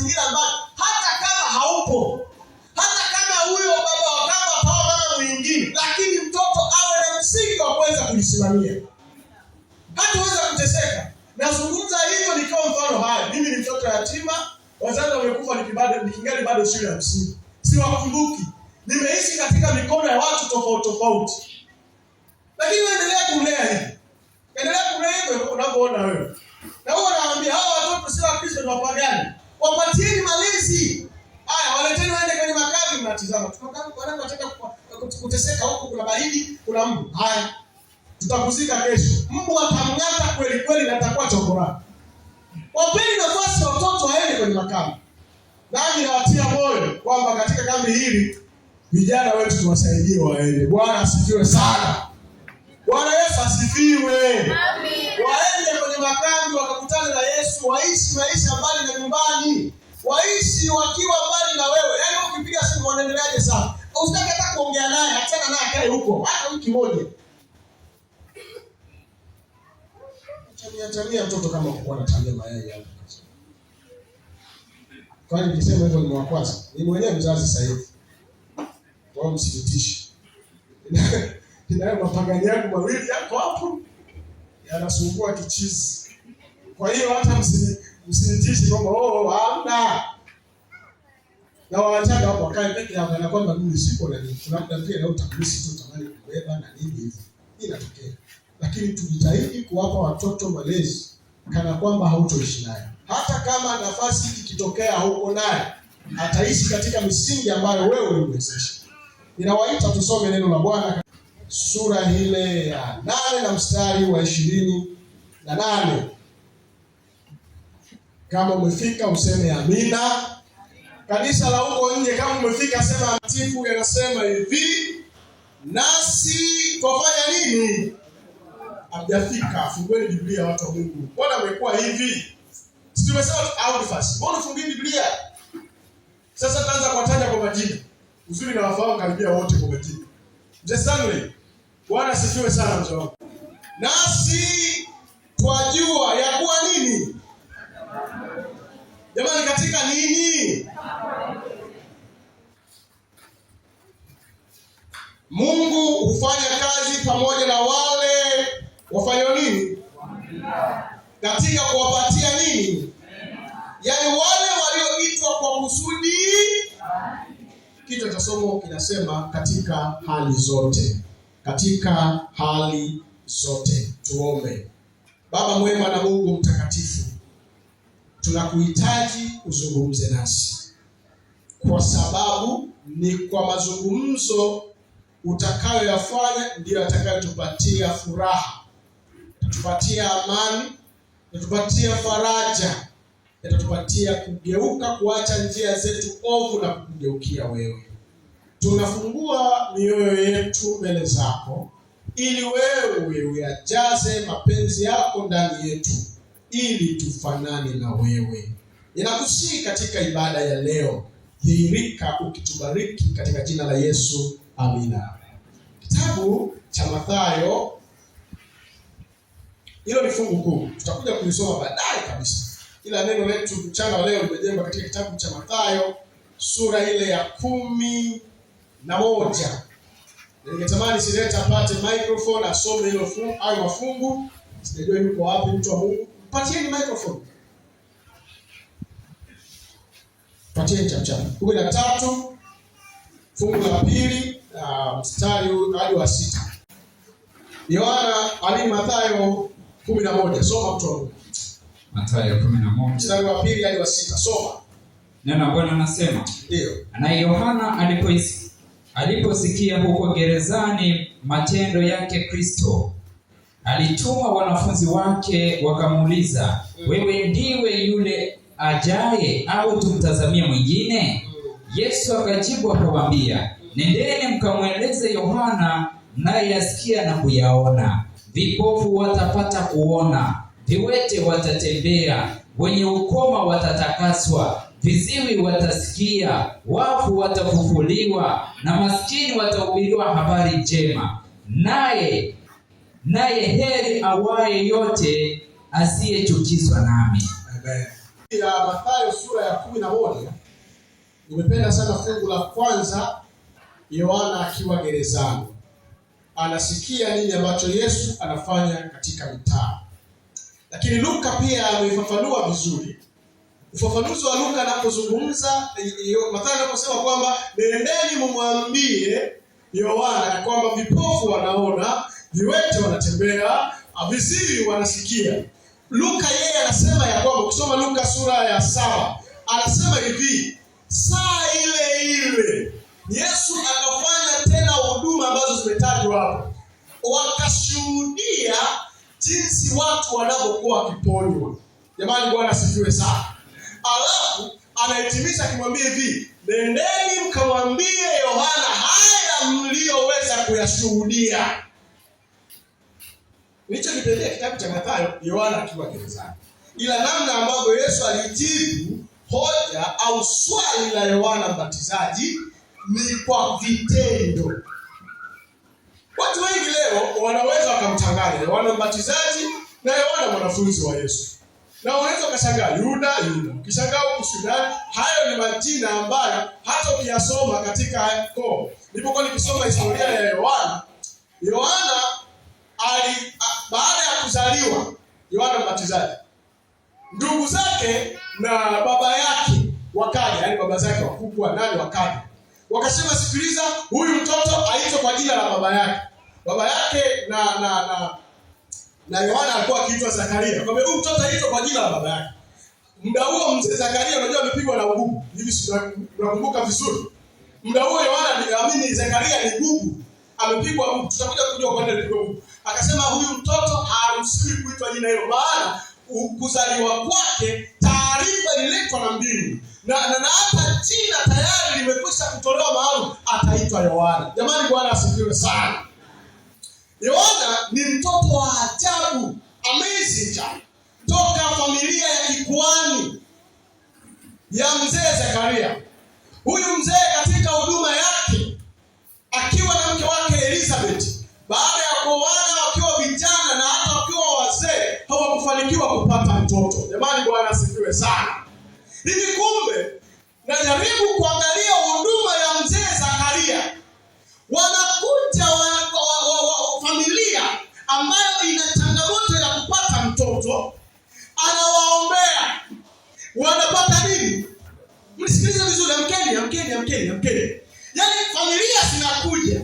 mazingira ambayo hata kama haupo, hata kama huyo baba wa kambo ataoa mama mwingine, lakini mtoto awe na msingi wa kuweza kujisimamia, hataweza kuteseka. Nazungumza hivyo nikiwa mfano hai. Mimi ni mtoto yatima, wazazi wamekufa nikingali bado shule ya msingi, siwakumbuki. Nimeishi katika mikono ya watu tofauti tofauti, lakini endelea kumlea hivi, endelea kumlea hivyo unavyoona wewe. Na huwa nawaambia hawa watoto sio Wakristo, ni wapagani, wapatieni malezi haya, waleteni waende kwenye makazi. Mnatizama wanangu wataka kuteseka huku, kuna baridi, kuna mbu. Haya, tutakuzika kesho, mbu atamng'ata kweli kweli na atakuwa chokora. Wapeni nafasi watoto waende kwenye makambi. Nami nawatia moyo kwamba katika kambi hili vijana wetu tuwasaidie waende. Bwana asifiwe sana. Bwana Yesu asifiwe. Waende kwenye makambi wakakutane na Yesu, waishi maisha mbali na nyumbani, waishi wakiwa mbali na wewe. Yaani ukipiga simu wanaendeleaje sana? Usitaki hata kuongea naye, achana naye akae huko hata wiki moja. Chamia chamia mtoto kama kuwa anatamia mayai yangu. Kwani nikisema hivyo nimewakwaza? Ni mwenyewe mzazi sasa hivi. Kwa hiyo msinitishe. Ninayo mapagani yangu mawili yako hapo yanasumbua kichizi. Kwa hiyo hata msinitishe kwamba oh, hamna. Na waachaga hapo wakae peke yao na kwamba mimi sipo na nini. Kuna muda pia na utamisi tu tamani kubeba na nini hivi. Inatokea. Lakini tujitahidi kuwapa watoto malezi kana kwamba hautoishi naye. Hata kama nafasi ikitokea huko naye, ataishi katika misingi ambayo wewe ulimwezesha. Ninawaita tusome neno la Bwana sura ile ya 8 na mstari wa 28. Kama umefika useme amina. Kanisa la huko nje, kama umefika sema atifu. Yanasema hivi, nasi twafanya nini? Hamjafika, fungueni Biblia watu wa Mungu. Mbona mmekuwa hivi? Si tumesema out first. Mbona fungui Biblia? Sasa taanza kuwataja kwa majina. Uzuri na wafahamu karibia wote kwa majina. Mzee Stanley, Bwana asifiwe sana mzee wangu. Nasi twajua ya kuwa nini? Jamani, katika nini? Mungu hufanya kazi pamoja na wale wafanyao nini? Katika kuwapatia nini? Yaani wale walioitwa kwa kusudi. Kichwa cha somo kinasema katika hali zote. Katika hali zote. Tuombe. Baba mwema na Mungu mtakatifu, tunakuhitaji uzungumze nasi, kwa sababu ni kwa mazungumzo utakayoyafanya ndiyo yatakayotupatia furaha, yatatupatia amani, yatatupatia faraja, yatatupatia kugeuka, kuacha njia zetu ovu na kukugeukia wewe. Tunafungua mioyo yetu mbele zako ili wewe uyajaze mapenzi yako ndani yetu ili tufanane na wewe. Ninakusihi katika ibada ya leo, dhihirika ukitubariki katika jina la Yesu, amina. Kitabu cha Mathayo, hilo ni fungu kuu, tutakuja kulisoma baadaye kabisa, ila neno letu mchana wa leo limejengwa katika kitabu cha Mathayo sura ile ya 11. Ningetamani Sileta apate microphone asome hilo fungu au mafungu. Sijajua yuko wapi mtu wa Mungu. Patieni microphone. Patieni chap chap. 13 fungu la 2 mstari hadi wa 6. Yohana ali Mathayo 11. Soma mtu wa Mungu. Mathayo 11. Mstari wa 2 hadi wa 6. Soma. Neno la Bwana nasema. Ndio. Na Yohana aliposikia huko gerezani matendo yake Kristo, alituma wanafunzi wake wakamuuliza, wewe ndiwe yule ajaye au tumtazamie mwingine? Yesu akajibu akawaambia, nendeni mkamweleze Yohana mnayoyasikia na kuyaona. Vipofu watapata kuona, viwete watatembea, wenye ukoma watatakaswa, viziwi watasikia, wafu watafufuliwa, na maskini watahubiriwa habari njema. Naye heri awaye yote asiyechukizwa nami. Amen. Ya Mathayo sura ya 11, nimependa sana fungu la kwanza. Yohana akiwa gerezani anasikia nini ambacho Yesu anafanya katika mitaa, lakini Luka pia ameifafanua vizuri. Ufafanuzi wa Luka anapozungumza, Mathayo anaposema kwamba nendeni mumwambie Yohana ya kwamba vipofu wanaona, viwete wanatembea, viziwi wanasikia. Luka yeye anasema ya kwamba, ukisoma Luka sura ya 7 anasema hivi, saa ile ile Yesu akafanya tena huduma ambazo zimetajwa hapo, wakashuhudia jinsi watu wanavyokuwa wakiponywa. Jamani, Bwana asifiwe sana. Alafu anahitimisha akimwambia hivi, nendeni mkamwambie Yohana haya mliyoweza kuyashuhudia. Nilichokipendea kitabu cha Mathayo, Yohana akiwa gerezani, ila namna ambavyo Yesu alijibu hoja au swali la Yohana Mbatizaji ni kwa vitendo. Watu wengi leo wanaweza wakamchanganya Yohana Mbatizaji na Yohana mwanafunzi wa Yesu, na unaweza ukashangaa Yuda, ukishangaa huku Sudani. Hayo ni majina ambayo hata ukiyasoma katika koo. Nilipokuwa nikisoma historia ya Yohana, Yohana baada ya kuzaliwa Yohana Mbatizaji, ndugu zake na baba yake wakaja, yani baba zake wakubwa nani wakaja, wakasema, sikiliza, huyu mtoto aitwe kwa jina la baba yake. Baba yake na Yohana alikuwa akiitwa Zakaria. Akamwambia huyu mtoto aitwe kwa jina la baba yake. Muda huo mzee Zakaria unajua amepigwa na ugugu. Hivi unakumbuka vizuri. Muda huo Yohana amini Zakaria ni gugu. Amepigwa ugugu. Tutakuja kujua kwa nini alipigwa ugugu. Akasema huyu mtoto haruhusiwi kuitwa jina hilo, maana kuzaliwa kwake taarifa ililetwa na mbingu. Na hata jina tayari limekwisha kutolewa maalum, ataitwa Yohana. Jamani, Bwana asifiwe sana. Yohana ni mtoto wa ajabu, amazing child, toka familia ya kikuhani ya mzee Zakaria. Huyu mzee katika huduma yake akiwa na mke wake Elizabeth, baada ya kuoana wakiwa vijana na hata wakiwa wazee, hawakufanikiwa kupata mtoto. Jamani, Bwana asifiwe sana. Hivi kumbe najaribu kuangalia huduma ya mzee Zakaria, wanakuja familia ambayo ina changamoto ya kupata mtoto, anawaombea, wanapata nini? Mnisikilize vizuri, amkeni, amkeni, amkeni, amkeni. Yaani familia zinakuja,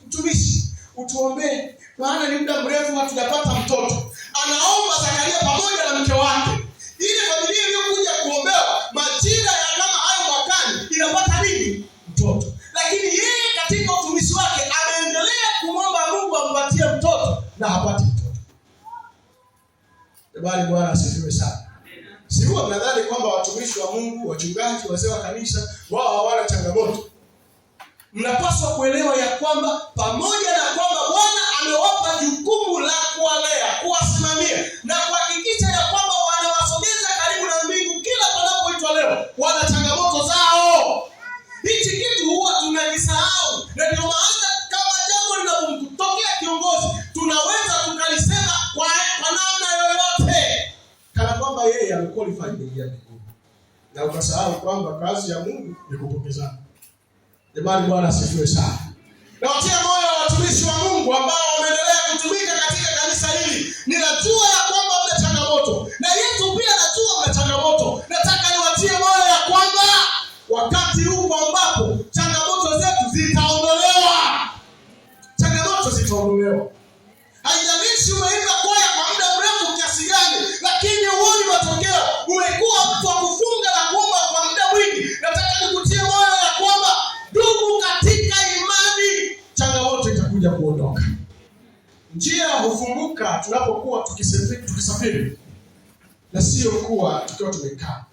mtumishi utuombee, maana ni muda mrefu hatujapata mtoto. Anaomba Zakaria pamoja na mke wake. Ile familia iliyokuja kuombewa majira ya kama hayo mwakani inapata nini? Mtoto. Lakini yeye katika utumishi wake ameendelea kumwomba Mungu ampatie mtoto na hapati mtoto. Bali Bwana asifiwe sana. Si huwa mnadhani kwamba watumishi wa Mungu, wachungaji, wazee wa kanisa wao hawana changamoto? Mnapaswa kuelewa ya kwamba pamoja na kwamba Bwana amewapa jukumu la kuwalea, kuwasimamia na kuhakikisha ya kwamba wanawasogeza karibu na mbingu kila panapoitwa leo, wana changamoto zao. Hichi kitu huwa tunakisahau, na ndio maana kama jambo linapomtokea kiongozi tunaweza tukalisema kwa namna yoyote kana kwamba yeye amequalify kuingia mbinguni, na ukasahau kwamba kazi ya Mungu ni kupokezana. Jamani, Bwana asifiwe sana. Nawatia moyo watumishi wa Mungu ambao wameendelea kutumika katika kanisa hili. Ninajua ya kwamba mna changamoto, na Yesu pia anajua mna changamoto. Nataka niwatie moyo ya kwamba wakati huu ambapo changamoto zetu zitaondolewa, changamoto zitaondolewa. Haijalishi umeimba kwaya kwa muda mrefu kiasi gani, lakini huoni matokeo. Umekuwa mtu wa kufunga na kuomba kwa muda mwingi. Nataka nikutie moyo ya kwamba ndugu, katika imani changamoto itakuja kuondoka. Njia hufunguka tunapokuwa tukisafiri na sio kuwa tukiwa tumekaa.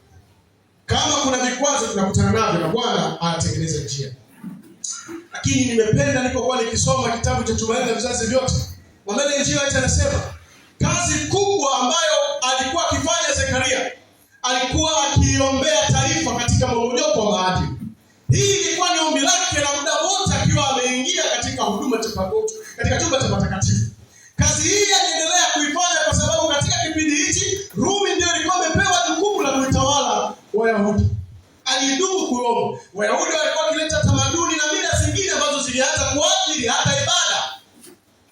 Kama kuna vikwazo tunakutana navyo, na Bwana anatengeneza njia. Lakini nimependa nilipokuwa nikisoma kitabu cha Tumaini la Vizazi Vyote, Mama Injili anasema kazi kubwa ambayo alikuwa akifanya Zekaria, alikuwa akiombea taifa katika mmomonyoko wa maadili. Hii ilikuwa ni ombi lake la muda wote akiwa ameingia katika huduma katika chumba cha patakatifu. Kazi hii aliendelea kuifanya kwa sababu katika kipindi hichi Rumi ndio ilikuwa imepewa jukumu la Wayahudi. Alidumu kuomba. Wayahudi walikuwa wakileta tamaduni na mila zingine ambazo zilianza kuathiri hata ibada.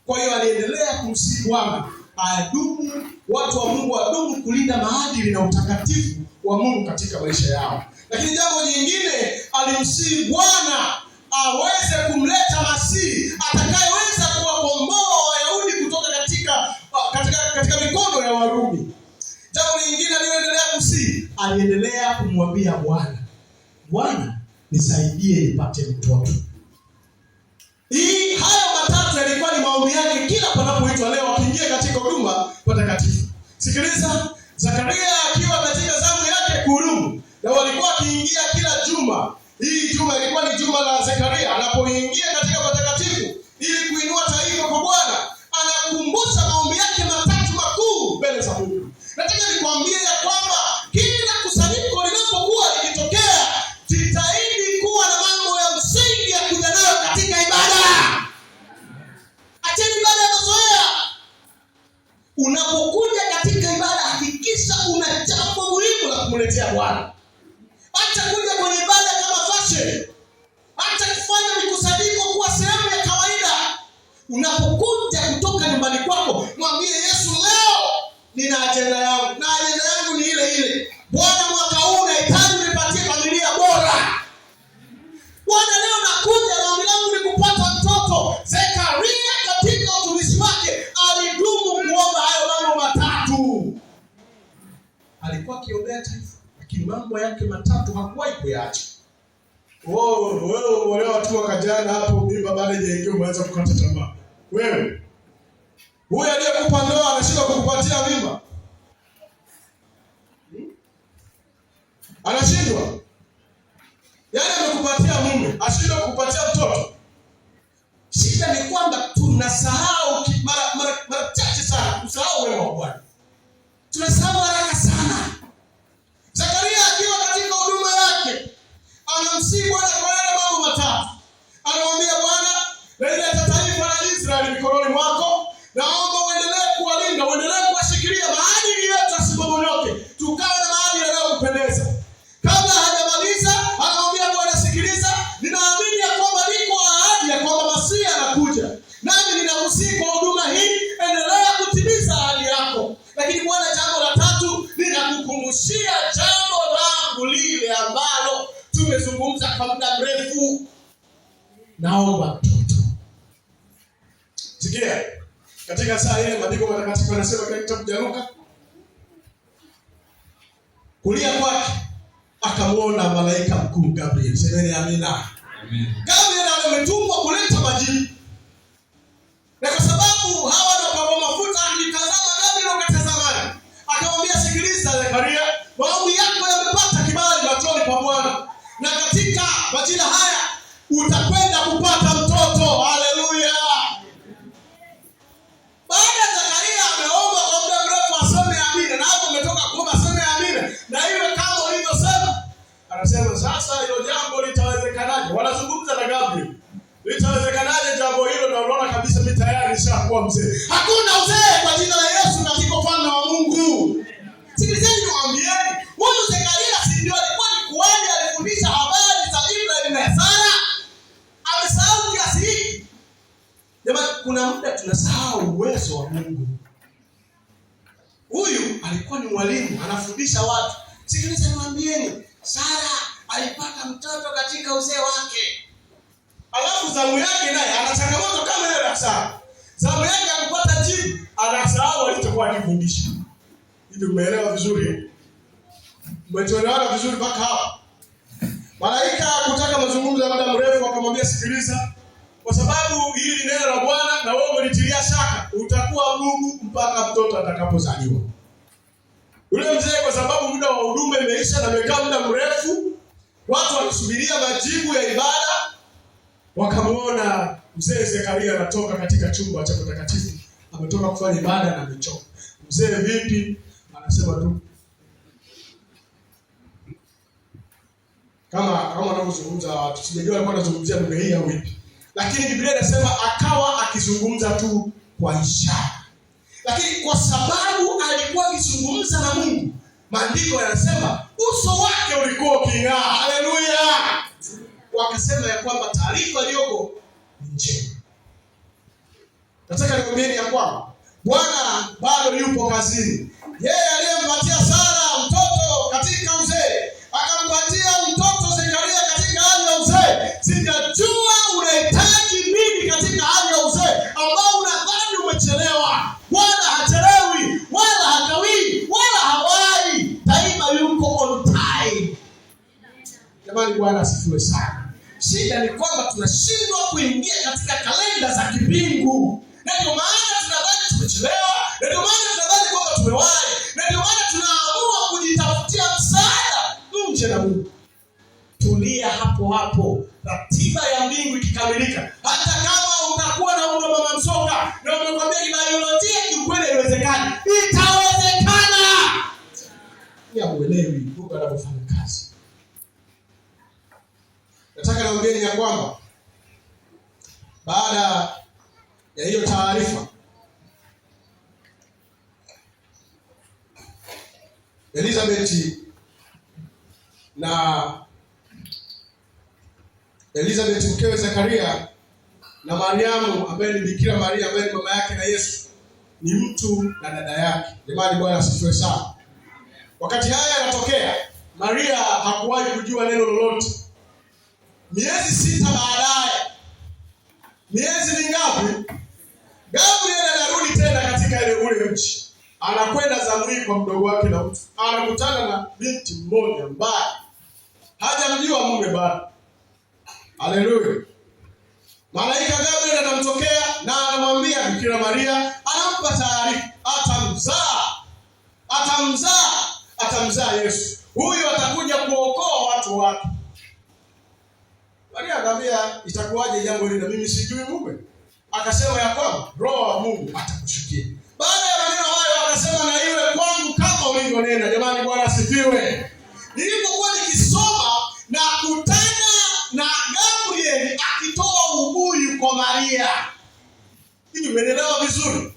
Kwa hiyo aliendelea kumsihi Bwana adumu, watu wa Mungu adumu kulinda maadili na utakatifu wa Mungu katika maisha yao. Lakini jambo jingine, alimsihi Bwana aweze kumleta Masihi atakayeweza kuwakomboa Wayahudi kutoka katika mikono ya Warumi. Jambo lingine aliyoendelea kusihi, aliendelea kumwambia Bwana, Bwana nisaidie nipate mtoto. Hii hayo matatu yalikuwa ni maombi yake kila panapoitwa leo akiingia katika huduma patakatifu. Sikiliza, Zakaria akiwa katika zamu yake kuhudumu, na walikuwa akiingia kila juma. Hii juma ilikuwa ni juma la Zakaria anapoingia katika patakatifu ili kuinua taifa kwa Bwana, anakumbusha maombi yake matatu makuu mbele za Mungu. Nataka nikwambie ya kwamba kila kusanyiko linapokuwa likitokea, jitahidi kuwa na mambo ya msingi ya kuja nayo katika ibada. Acheni ibada ya mazoea. Unapokuja katika ibada, hakikisha una jambo muhimu la kumletea Bwana. Acha kuja kwenye ibada kama fashion. Acha kufanya mikusanyiko kuwa sehemu ya kawaida. Unapokuja kutoka nyumbani kwako, mwambie Yesu, leo nina ajenda yangu, na ajenda yangu ni ile ile. Bwana, mwaka huu nahitaji unipatie familia bora. Bwana, leo nakuja na ombi langu ni kupata mtoto. Zekaria katika utumishi wake alidumu kuomba hayo mambo matatu. Alikuwa akiombea taifa, lakini mambo yake matatu hakuwahi kuyaacha. Wewe umeolewa tu mwaka jana hapo, mimba bado haijaingia, umeanza kukata tamaa. Wewe huyu aliyekupa ndoa anashindwa kukupatia mimba, anashindwa. Yaani amekupatia mume, ashindwa kukupatia mtoto. Shida ni kwamba tunasahau mara chache sana kusahau wema wa Bwana. Tunasahau haraka sana. Zakaria akiwa katika huduma yake anamsihi Bwana kwa yale mambo matatu. Anamwambia Bwana, nalileta taifa la Israeli mikononi mwako, naomba uendelee kuwalinda, uendelee kuwashikilia, maadili yetu yasibomonyoke, tukawe na maadili yanayokupendeza. Kabla hajamaliza anamwambia Bwana, sikiliza, ninaamini ya kwamba liko ahadi ya kwamba Masihi anakuja, nami ninakusihi kwa huduma hii, endelea kutimiza ahadi yako. Lakini Bwana, jambo la tatu, ninakukumbushia jambo langu lile ambalo tumezungumza kwa muda mrefu, naomba mtoto. Sikia, katika saa ile maandiko matakatifu yanasema katika kitabu cha Luka, kulia kwake akamuona malaika mkuu Gabriel. Semeni amina. Amen. Gabriel ametumwa kuleta majibu, na kwa sababu hawa ndio kwa mafuta, akitazama Gabriel akatazamana, akamwambia sikiliza Zekaria, maombi yako yamepata kibali machoni pa Bwana, na katika majira haya utakwenda kupata mtoto. Haleluya. Baada ya Zakaria ameomba kwa muda mrefu aseme amina, na hapo umetoka kuomba aseme amina, na iwe kama ulivyosema. Anasema sasa hilo jambo litawezekanaje? Wanazungumza na Gabriel, litawezekanaje jambo hilo? Na unaona kabisa mimi tayari nishakuwa mzee. Hakuna uzee kwa jina la Yesu katika ufalme wa Mungu. Sikilizeni niwaambieni, huyu Zekaria si ndio alikuwa ni kuhani, alifundisha habari za Ibrahim na Sara? Amesahau kiasi hiki? Jamani, kuna muda tunasahau uwezo wa Mungu. Huyu alikuwa ni mwalimu, anafundisha watu. Sikiliza niwaambieni, Sara alipata mtoto katika uzee wake. Alafu zamu yake naye ana changamoto kama ile ya Sara. Zamu yake ya kupata jibu, anasahau alichokuwa akifundisha. Hivi umeelewa vizuri? Umeelewa vizuri mpaka hapo? Malaika kutaka mazungumzo ya muda mrefu akamwambia sikiliza, kwa sababu hili ni neno la Bwana na wewe umelitilia shaka, utakuwa bubu mpaka mtoto atakapozaliwa. Yule mzee kwa sababu muda wa huduma imeisha na amekaa muda mrefu, watu wanasubiria majibu ya ibada, wakamuona mzee Zekaria anatoka katika chumba cha mtakatifu, ametoka kufanya ibada na amechoka. Mzee vipi? Anasema tu kama wanavyozungumza watu, sijajua alikuwa anazungumzia lugha hii au ipi, lakini Biblia inasema akawa akizungumza tu kwa ishara. Lakini kwa sababu alikuwa akizungumza na Mungu, Maandiko yanasema uso wake ulikuwa uking'aa. Haleluya! Wakasema ya kwamba taarifa iliyoko ni njema. Nataka nikwambieni ya kwamba Bwana bado yupo kazini. Yeye aliyempatia Sara mtoto katika uzee, akampatia mtoto Zekaria katika hali ya uzee. Sijajua unahitaji nini katika hali ya uzee ambao unadhani umechelewa. Bwana hachelewi wala hakawii wala hawai, daima yuko on time. Jamani, Bwana asifiwe sana. Shida ni kwamba tunashindwa kuingia katika kalenda za kimbingu, na ndio maana tunadhani tumechelewa, na ndio maana tunadhani kwamba tumewahi, na ndio maana tunaamua kujitafutia msaada nje na Mungu. Tulia hapo hapo, ratiba ya mbingu ikikamilika, hata kama utakuwa na umri wa mama msoka na umekwambia kibiolojia kiukweli haiwezekani, itawezekana. Ni hamuelewi Mungu anavyofanya kazi. Nataka niwaambieni ya kwamba baada ya hiyo taarifa, Elizabeth na Elizabeth mkewe Zakaria na Mariamu ambaye ni Bikira Maria ambaye ni mama yake na Yesu ni mtu na dada yake. Jamani, Bwana asifiwe sana. Wakati haya yanatokea, Maria hakuwahi kujua neno lolote. Miezi 6 baadaye, miezi mingapi? Gabriel anarudi tena katika ile ule mji. Anakwenda zamu kwa mdogo wake na mtu. Anakutana na binti mmoja mbaya. Hajamjua mume bado. Haleluya. Malaika Gabriel anamtokea na anamwambia Bikira Maria, anampa taarifa, atamzaa Yesu. Huyu atakuja kuokoa watu wake. Maria akamwambia, itakuwaje jambo hili na mimi sijui mume? Akasema ya kwamba Roho wa Mungu atakushukia. Baada ya maneno hayo akasema, na iwe kwangu kama ulivyonena. Jamani, Bwana asifiwe. Nilipokuwa nikisoma na kutana na Gabriel akitoa ubuyu kwa Maria. Hivi umeelewa vizuri?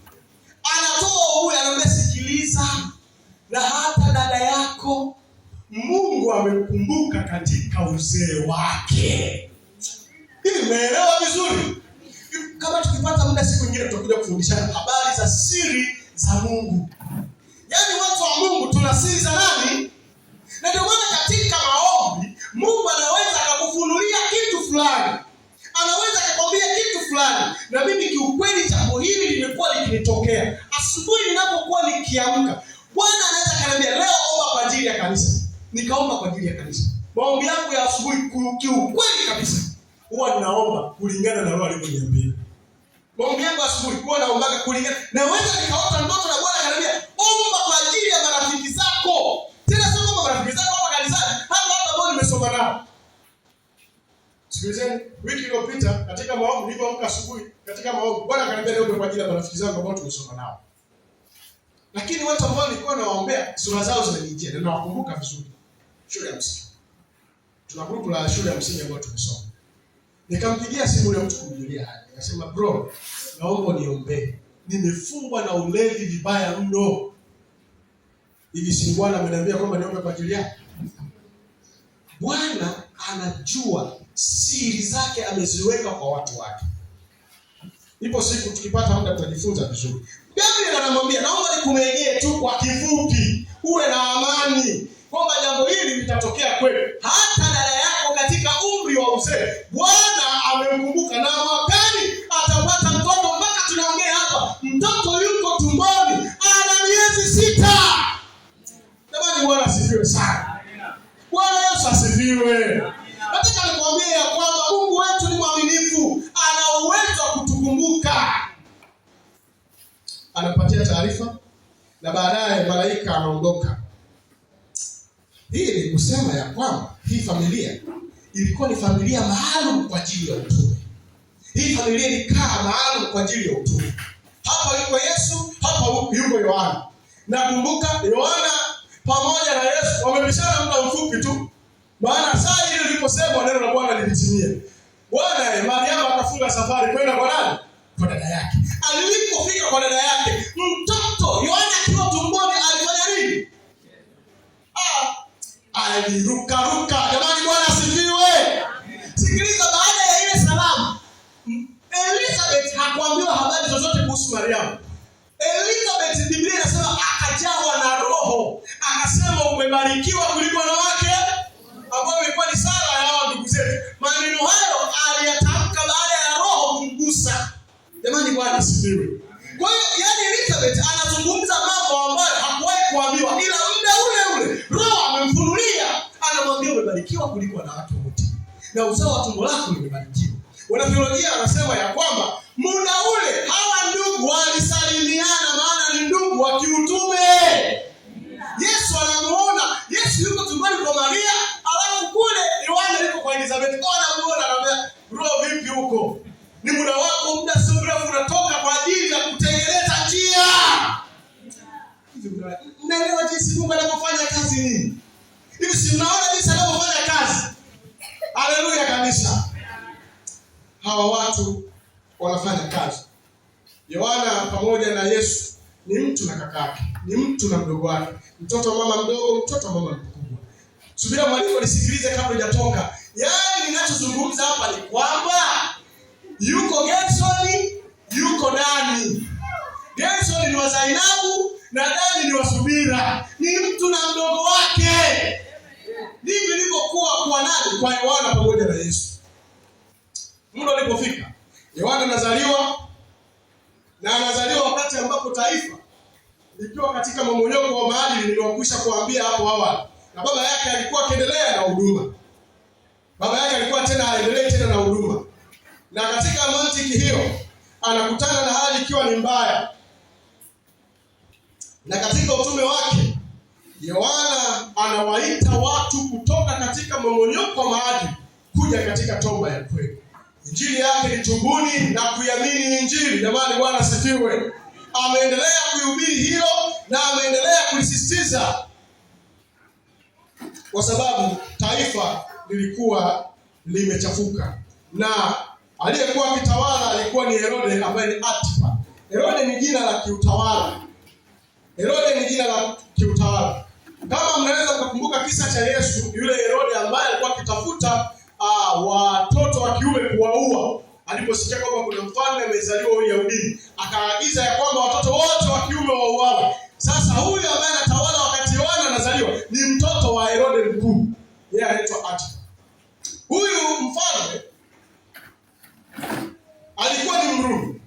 Anatoa ubuyu, anamwambia sikiliza, na hata dada yako Mungu amemkumbuka katika uzee wake. Hivi umeelewa vizuri? Kama tukipata muda siku nyingine tutakuja kufundishana habari za siri za Mungu. Yaani watu wa Mungu tuna siri za nani? Na ndio maana katika maombi Mungu anaweza akakufunulia kitu fulani. Anaweza akakwambia kitu fulani. Na mimi kiukweli jambo hili limekuwa likinitokea. Asubuhi ninapokuwa nikiamka, Bwana anaweza akaniambia leo omba kwa ajili ya kanisa. Nikaomba kwa ajili ya kanisa. Maombi yangu ya asubuhi kiukweli kabisa huwa ninaomba kulingana na Roho alivyoniambia. Maombi yangu asubuhi huwa naombaga kulingana. Naweza nikaota ndoto na Bwana akaniambia omba kwa ajili ya marafiki zako. Tena sio kwamba marafiki zako hapa kanisani, hata hapa ambao nimesoma nao. Sikilizeni, wiki iliyopita katika maombi nilipoamka asubuhi katika maombi Bwana akaniambia niombe kwa ajili ya marafiki zangu ambao tumesoma nao. Lakini watu ambao nilikuwa nawaombea sura zao zinanijia na nawakumbuka vizuri. Shule ya msingi. Tuna grupu la shule ya msingi ambao tumesoma. Nikampigia simu yule mtu kumjulia hali. Nikasema bro, naomba niombee. Nimefungwa na ulevi vibaya mno. Hivi si Bwana ameniambia kwamba niombe kwa ajili yake? Bwana anajua siri zake ameziweka kwa watu wake. Ipo siku tukipata muda tutajifunza vizuri. Gabriel anamwambia naomba nikumegee tu kwa kifupi, uwe na amani kwamba jambo hili litatokea kweli. Hata dada yako katika umri wa uzee Bwana amemkumbuka na mwakani atapata mtoto. Mpaka tunaongea hapa mtoto yuko tumboni ana miezi 6. Jamani, Bwana asifiwe sana. Bwana Yesu asifiwe. Nataka nikwambie ya kwamba Mungu wetu ni mwaminifu, ana uwezo wa kutukumbuka. Anapatia taarifa na baadaye malaika anaondoka. Hii ni kusema ya kwamba hii familia ilikuwa ni familia maalum kwa ajili ya utume. Hii familia ilikaa maalum kwa ajili ya utume. Hapa yuko Yesu, hapa yuko Yohana. Nakumbuka Yohana pamoja na Yesu wamepishana muda mfupi tu. Maana saa ile iliposemwa neno la Bwana lilitimia. Bwana Mariamu akafunga safari kwenda kwa nani? Kwa dada yake. Alipofika kwa dada yake, mtoto Yohana akiwa tumboni alifanya nini? Alirukaruka. Jamani, Bwana asifiwe. Sikiliza, baada ya ile salamu, Elizabeth hakuambiwa habari zozote kuhusu Mariamu. Elizabeth, Biblia inasema akajawa na Roho, akasema umebarikiwa kuliko wanawake, ambayo ilikuwa ni sala ya hawa ndugu zetu. Maneno hayo aliyatamka baada ya Roho kumgusa. Jamani, Bwana asifiwe. Kwa hiyo, yani Elizabeth anazungumza mambo ambayo hakuwahi kuambiwa, ila muda ule ule Roho amemfunulia, anamwambia umebarikiwa kuliko wanawake wote na uzao wa tumbo lako limebarikiwa. Wanatheolojia wanasema ya kwamba muda ule hawa ndugu walisalimiana, maana ni ndugu wa kiutume. Yesu anamuona, Yesu yuko tumboni kwa Maria, alafu kule Yohana yuko kwa Elizabeth. Kwa anamuona, anamwambia bro, vipi huko? Ni muda wako, muda sio mrefu unatoka kwa ajili ya kutengeneza njia. Hivi mnaelewa jinsi Mungu anavyofanya kazi nini? Hivi si mnaona jinsi anavyofanya kazi? Haleluya kabisa. Hawa watu wanafanya kazi. Yohana pamoja na Yesu ni mtu na kakake, ni mtu na mdogo wake, mtoto wa mama mdogo, mtoto wa mama mkubwa. Subira mwalimu, nisikilize kabla hujatoka. Yaani ninachozungumza hapa ni kwamba yuko Gersoni, yuko Dani. Gersoni ni wa Zainabu na Dani ni wa Subira, ni mtu na mdogo wake. Ndivyo ilivyokuwa kwa nani? Kwa Yohana pamoja na Yesu. Muda ulipofika, Yohana anazaliwa, na anazaliwa wakati ambapo taifa likiwa katika momonyoko wa maadili niliokwisha kuambia hapo awali, na baba yake alikuwa akiendelea na huduma. Baba yake alikuwa tena haendelei tena na huduma, na katika mantiki hiyo anakutana na hali ikiwa ni mbaya, na katika utume wake Yohana anawaita watu kutoka katika momonyoko wa maadili kuja katika toba ya kweli. Injili yake ni tubuni na kuiamini Injili. Jamani, Bwana asifiwe. Ameendelea kuihubiri hilo na ameendelea kulisisitiza kwa sababu taifa lilikuwa limechafuka, na aliyekuwa akitawala alikuwa ni Herode ambaye ni Antipa. Herode ni jina la kiutawala. Herode ni jina la kiutawala. Kama mnaweza kukumbuka kisa cha Yesu, yule Herode ambaye alikuwa akitafuta watoto wa kiume kuwaua, aliposikia kwamba kuna mfalme amezaliwa Uyahudini, akaagiza ya kwamba watoto wote wa kiume wauawe. Sasa huyu ambaye anatawala wakati Yohana anazaliwa ni mtoto wa Herode mkuu, yeye anaitwa Antipa. Huyu mfalme alikuwa ni Mrumi,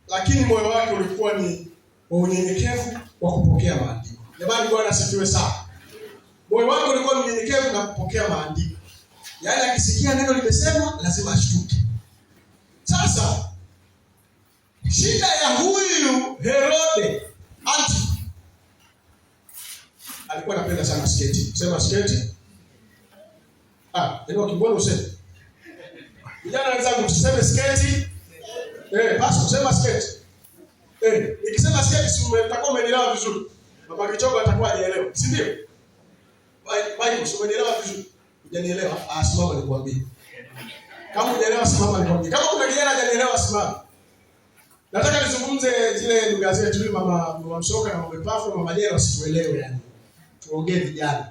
lakini moyo wake ulikuwa ni wa unyenyekevu wa kupokea maandiko. Jamani, Bwana asifiwe sana. Moyo wake ulikuwa ni unyenyekevu na kupokea maandiko. Yaani akisikia neno limesema lazima ashtuke. Sasa shida ya huyu Herode Antipa alikuwa anapenda sana sketi. Sema sketi. Ndio kibwana useme. Vijana wenzangu tuseme sketi. Basi sema sketi. Nikisema sketi si mtakuwa mmenielewa vizuri. Baba Kichogo atakuwa hajaelewa, si ndio? Michael, si umenielewa vizuri? Hujanielewa? Simama nikwambie. Kama hujaelewa simama nikwambie. Kama kuna kijana hajanielewa simama. Nataka nizungumze zile lugha zetu, ili mama Msoka na mama Pafu na mama Jera wasituelewe yani. Tuongee vijana.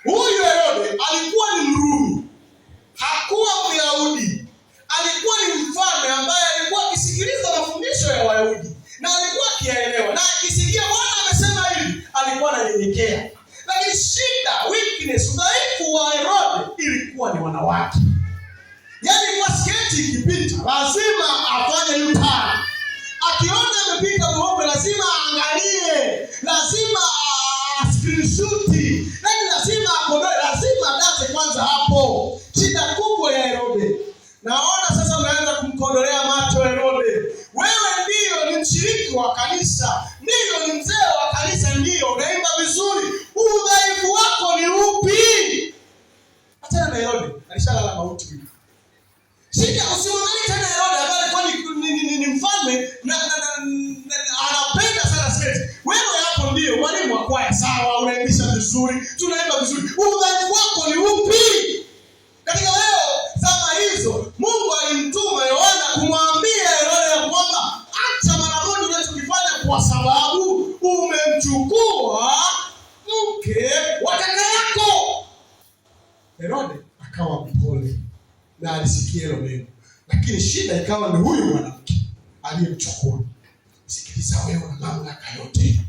Huyu Herode alikuwa ni Mrumi. Hakuwa Myahudi. Alikuwa ni mfalme ambaye alikuwa akisikiliza mafundisho ya Wayahudi na alikuwa akiyaelewa, na akisikia Bwana amesema hivi alikuwa ananyenyekea. Lakini shida, weakness, udhaifu wa Herode ilikuwa ni wanawake. Yaani kwa sketi ikipita lazima afanye U-turn. Akiona amepita mweupe lazima aangalie, lazima screenshot, yaani lazima akodoe, lazima adate kwanza hapo. Shida kubwa ya Herode. Naona sasa mnaanza kumkodolea macho Herode. Wewe ndio ni mshiriki wa kanisa, ndio ni mzee wa kanisa, ndio unaimba vizuri. Udhaifu wako ni upi? Achana na Herode, alishalala mauti. Shida usimwangalie tena Herode ambaye alikuwa ni mfalme na anapenda sana sketi. Wewe hapo ndio mwalimu wa kwaya, sawa, unaimbisha vizuri, tunaimba vizuri. Udhaifu wako ni upi? Katika leo zama hizo Mungu alimtuma Yohana kumwambia Herode ya kwamba acha mara moja unachokifanya kwa sababu umemchukua mke wa na alisikia hilo neno, lakini shida ikawa ni huyu mwanamke aliyemchukua. Sikiliza wewe, una mamlaka yote,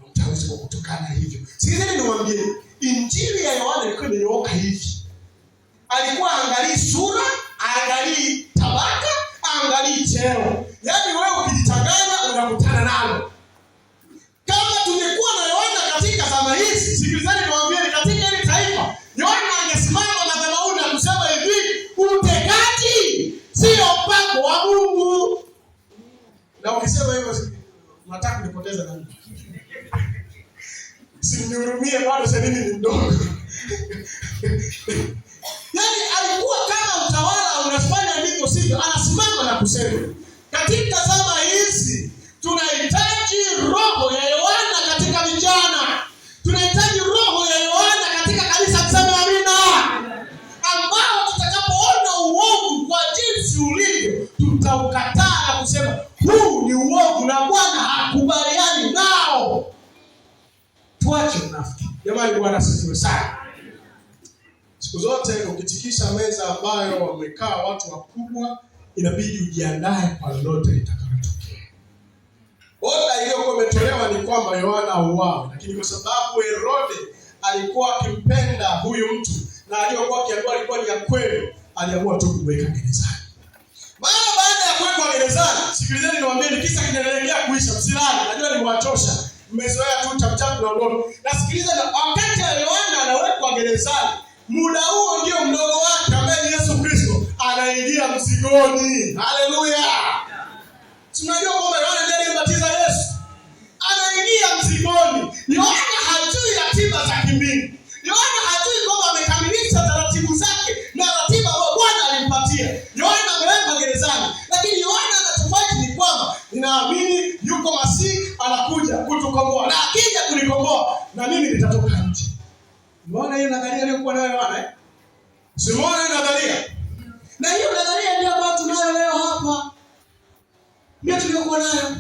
mtawezi kukutukana hivyo. Sikilizeni niwaambie, injili ya Yohana ilikuwa imenyooka hivi. Alikuwa angalii sura, angalii tabaka, angalii cheo. Yaani wewe ukijichanganya unakutana nalo. Kama tungekuwa na Yohana katika zama hizi, sikilizeni niwaambieni, katika hili taifa Yohana angesimama madhabahuni na kusema hivi, utekaji sio mpango wa Mungu. Na ukisema hivyo, unataka kunipoteza na mimi. Simnihurumie bado sasa mimi ni mdogo. Yaani alikuwa kama utawala unafanya ndivyo sivyo, anasimama na kusema. Katika zama hizi tunahitaji roho ya Yohana katika vijana. Tunahitaji roho ya Yohana katika kanisa, tuseme amina. Ambao tutakapoona uovu kwa jinsi ulivyo, tutaukataa na kusema huu ni uovu na Bwana hakubaliani nao. Tuache unafiki. Jamani, Bwana asifiwe sana. Siku zote ukitikisa meza ambayo wamekaa watu wakubwa, inabidi ujiandae kwa lolote litakalotokea. Oda iliyokuwa imetolewa ni kwamba Yohana auawe, lakini kwa sababu Herode alikuwa akimpenda huyu mtu na aliyokuwa akiambiwa alikuwa ni ya kweli, aliamua tu kumweka gerezani. Mara baada ya kuwekwa gerezani, sikilizeni niwaambie, kisa kinaendelea kuisha, msilale, najua nimewachosha, mmezoea tu chap chap na ndoto. Nasikiliza, na wakati Yohana anawekwa gerezani, muda huo ndio mdogo wake ambaye ni Yesu Kristo anaingia mzigoni. Haleluya! Si unajua kwamba Yohana ndiye aliyembatiza Yesu? Anaingia mzigoni. Yohana hajui ratiba za kimbingu. Yohana hajui kwamba amekamilisha taratibu zake na ratiba ambayo Bwana alimpatia. Yohana amewekwa gerezani, lakini Yohana anachofanya ni kwamba ninaamini yuko Masihi anakuja kutukomboa, na akija kunikomboa na mimi nitatoka nje. Umeona hiyo nadharia aliyokuwa nayo Yohana, eh? Si umeona hiyo nadharia? Na hiyo nadharia ndio ambayo tunayo leo hapa, ndio tuliyokuwa nayo.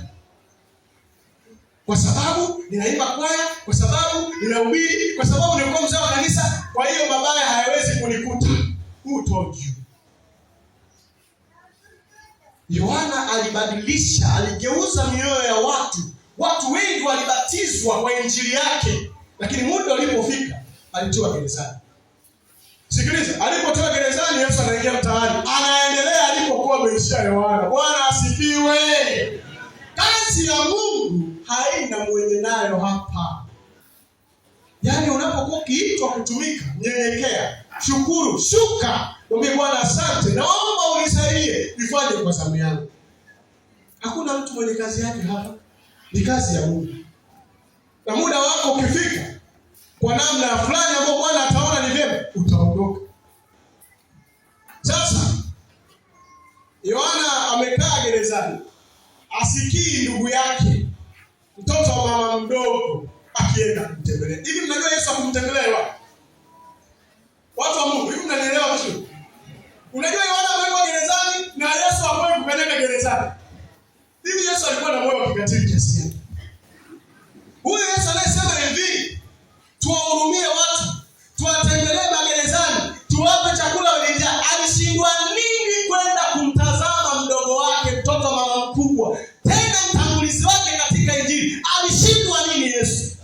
Kwa sababu ninaimba kwaya, kwa sababu ninahubiri, kwa sababu nilikuwa mzee wa kanisa, kwa hiyo mabaya hayawezi kunikuta. Who told you? Yohana alibadilisha, aligeuza mioyo ya watu. Watu wengi walibatizwa kwa injili yake, lakini muda ulipofika alitiwa gerezani. Sikiliza, alipotoka gerezani Yesu anaingia mtaani, anaendelea alipokuwa ameishia Yohana. Bwana asifiwe. Kazi ya Mungu haina mwenye nayo hapa. Yaani unapokuwa ukiitwa kutumika, nyenyekea, shukuru, shuka, mwambie Bwana asante, naomba unisaidie nifanye kwa zamu yangu. Hakuna mtu mwenye kazi yake hapa, ni kazi ya Mungu. Na muda wako ukifika, kwa namna fulani ambayo Bwana ataona ni vyema, utaondoka. Sasa Yohana amekaa gerezani, asikii ndugu yake mtoto wa mama mdogo akienda kumtembelea. Hivi mnajua Yesu hakumtembelea Yohana? Watu wa Mungu, hivi mnanielewa vizuri? Unajua Yohana amewekwa gerezani na Yesu hakuwahi kukanyaga gerezani. Hivi Yesu alikuwa na moyo wa kikatili kiasi gani? Huyu Yesu anayesema hivi, tuwahurumie watu, tuwatembelee magerezani, tuwape chakula wenye njaa, alishindwa nini kwenda kumtazama mdogo wake, mtoto wa mama mkubwa, tena mtangulizi wake katika Injili? Alishindwa nini Yesu?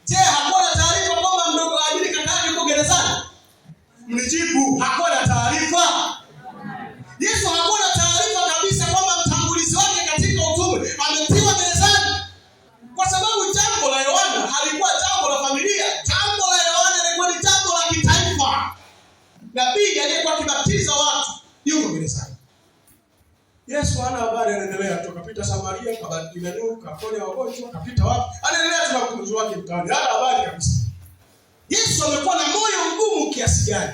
Je, hakuwa na taarifa kwamba mdogo wa ajili kaka yake yuko gerezani? Mnijibu, hakuwa na taarifa? Yesu hakuwa na taarifa kabisa kwamba mtangulizi wake katika utume ametiwa gerezani? Kwa sababu jambo la Yohana halikuwa jambo la familia, jambo la Yohana lilikuwa ni jambo la kitaifa. Nabii aliyekuwa akibatiza watu yuko gerezani. Yesu hana habari, anaendelea tu, akapita Samaria, kabadilika, kaponya wagonjwa, akapita wapi, anaendelea tu na utumishi wake mtaani, hana habari kabisa. Yesu amekuwa na moyo mgumu kiasi gani?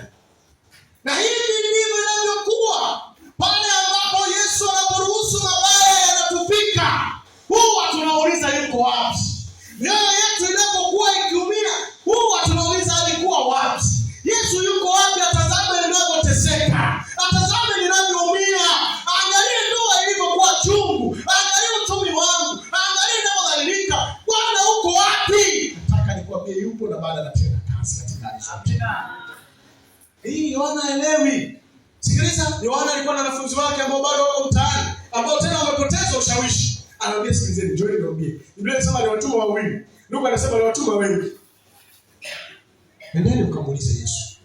Na hivi ndivyo inavyokuwa pale ambapo Yesu anaporuhusu mabaya yanatufika, huwa tunauliza yuko wapi? Mioyo yetu inapokuwa ikiumia, huwa tunauliza alikuwa wapi? Yesu yuko wapi? Atazame ninavyoteseka, atazame ninavyoumia, angalie ndoa ilivyokuwa chungu, angalie uchumi wangu, angalie ninavyodhalilika. Bwana uko wapi? Nataka nikwambie yupo na bado anatenda kazi katika hali zote. Hii Yohana haelewi. Sikiliza, Yohana alikuwa na wanafunzi wake ambao bado wako mtaani, ambao tena wamepoteza ushawishi. Anawaambia, sikilizeni, njooni niwaambie. Biblia inasema aliwatuma wawili. Luka anasema aliwatuma wengi. Nendeni mkamuulize Yesu.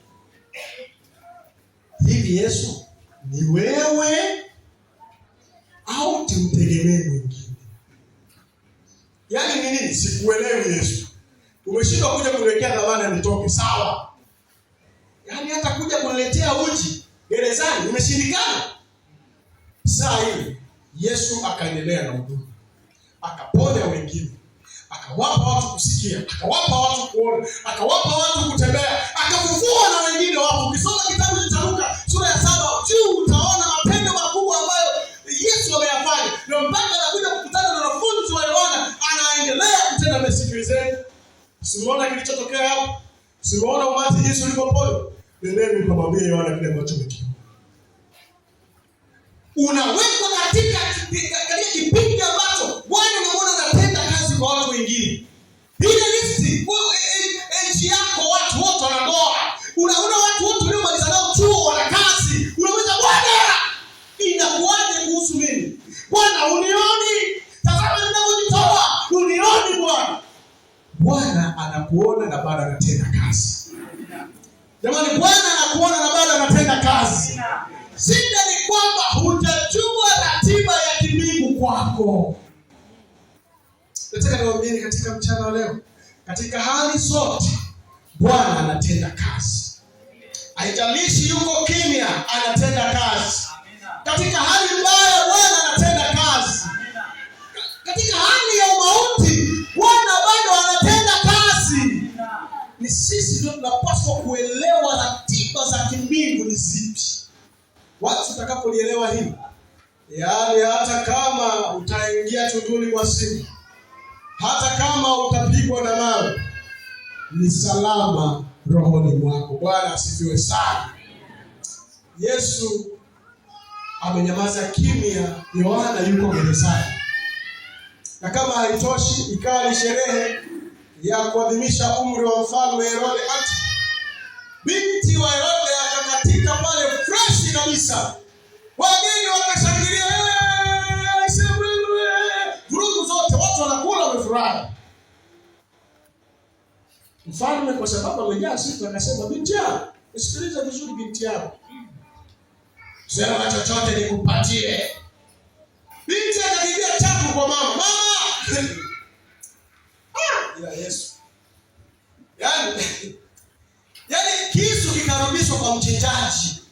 Hivi Yesu ni wewe au tumtegemee mwingine? Yaani ni nini? Sikuelewi Yesu. Umeshindwa kuja kuniwekea dhamana nitoke, sawa. Yaani hata kuja kuniletea uji gerezani umeshindikana. Saa hii Yesu akaendelea na huduma, akaponya wengine, akawapa watu kusikia, akawapa watu kuona, akawapa watu kutembea, akafufua na wengine wapo. Ukisoma kitabu cha Luka sura ya 7 juu utaona matendo makubwa ambayo Yesu ameyafanya, na mpaka anakuja kukutana na wanafunzi wa Yohana, anaendelea kutenda. Msikilizeni, simuona kilichotokea hapo? Simuona umati jinsi ulivyoponywa? Nendeni mkamwambie Yohana kile ambacho mmekiona. Unawekwa katika kipindi ambacho Bwana unaona anatenda kazi kwa watu wengine. Ile listi, age yako watu wote wanandoa. Unaona watu wote waliomaliza nao chuo wana kazi. Unauliza, Bwana, inakuwaje kuhusu mimi? Bwana, unioni? Tazama ninavyojitoa, unioni Bwana? Bwana anakuona na bado anatenda kazi. Jamani, Bwana anakuona na bado anatenda kazi. Shida ni kwamba hujajua ratiba ya kimbingu kwako. Nataka niwaambieni katika mchana wa leo, katika hali zote Bwana anatenda kazi. Haijalishi yuko kimya, anatenda kazi. Katika hali mbaya Bwana anatenda kazi. Katika hali ya umauti Bwana bado anatenda kazi. Ni sisi ndio tunapaswa kuelewa ratiba za kimbingu ni zipi. Watu tutakapolielewa hili, yaani hata kama utaingia tunduni mwa simba, hata kama utapigwa na mawe, ni salama rohoni mwako. Bwana asifiwe sana. Yesu amenyamaza kimya, Yohana yuko gerezani. Na kama haitoshi, ikawa ni sherehe ya kuadhimisha umri wa mfalme Herode Antipa. Binti wa Herode akakatika pale fresh kabisa. Wageni wakashangilia, vurugu zote, watu wanakula wamefurahi. Mfalme kwa sababu amejaa sifa akasema, binti yangu, nisikilize vizuri binti yangu. Sema chochote nikupatie. Binti akakimbia chapu kwa mama. Mama! Ila Yesu. Yaani kisu kikarudishwa kwa mchinjaji.